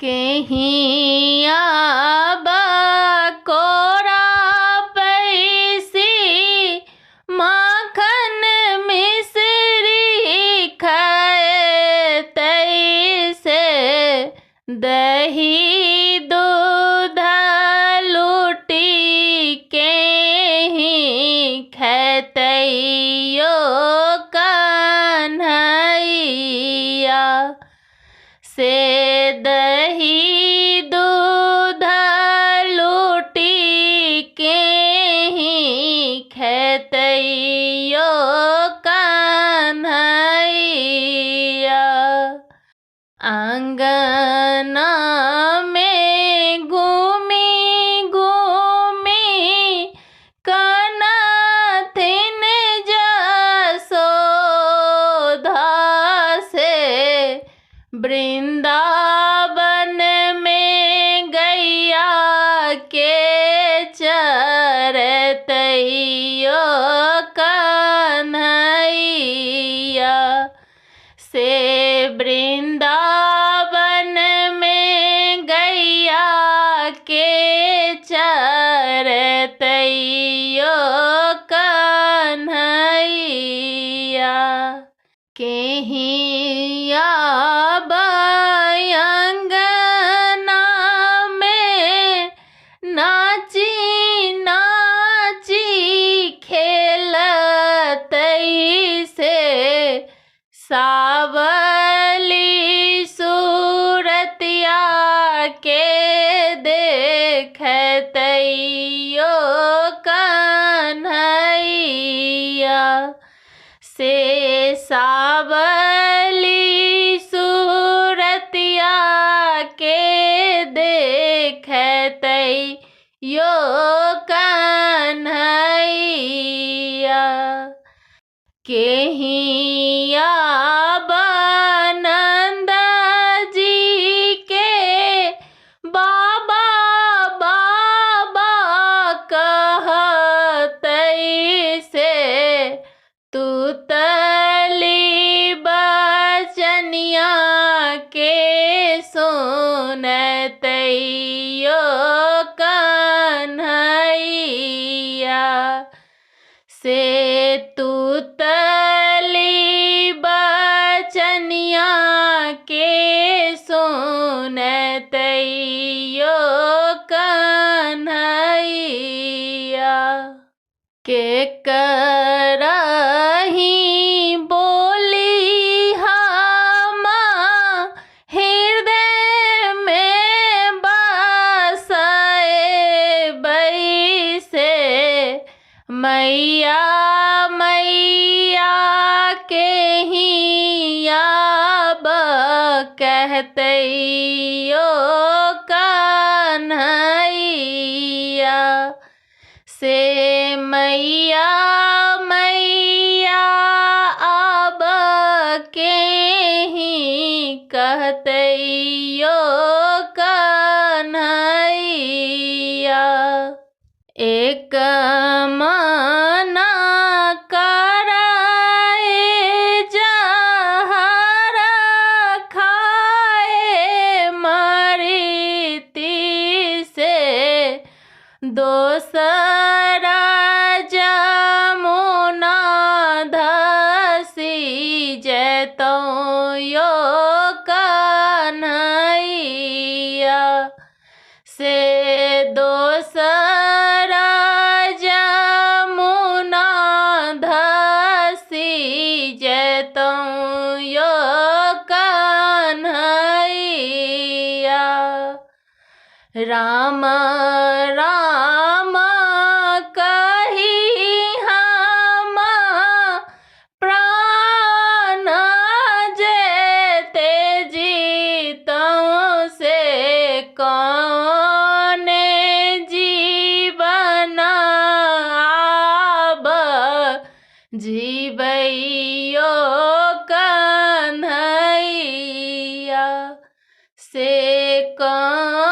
केहिया कोरा पैसी माखन मिश्री खाए से, दही दूध लूटी के ही खैतैयो कन्हैया, से दही दूध लूटी के ही खैतैयो कन्हैया। आंगना में घूमी घूमी कनथिन जसोधा से, वृंदावन में गैया के चरतैयो कन्हैया, से वृंदावन में गैया के चरतैयो कन्हैया। केहिया बयंगना में नाची नाची खेलतै से, सावली सूरतिया के देखतैयो कन्हैया, से सावली सूरतिया के देखतैयो कन्हैया। केहिया बनंद जी के बाबा बाबा कहतै से, तुतली बचनिया के सुनतैयो कन्हैया, से तुतली बचनिया के सुनतैयो कन्हैया। के करही बोली हम हृदय में बसए बैसे, मैया मैया के हिया कहतैयो कन्हैया, से मैया मैया अब के ही कहतैयो कन्हैया। एक मना कराए जहर खाए मरती से, दोसरा जमुना धसी जतौ यो कन्हैया, से दोसरा जमुना धसी जतौ यो कन्हैया। राम राम कही हम प्राण जेते जीतौं से, कौन जीवन आब जीवैयो कन्हैया, से कौन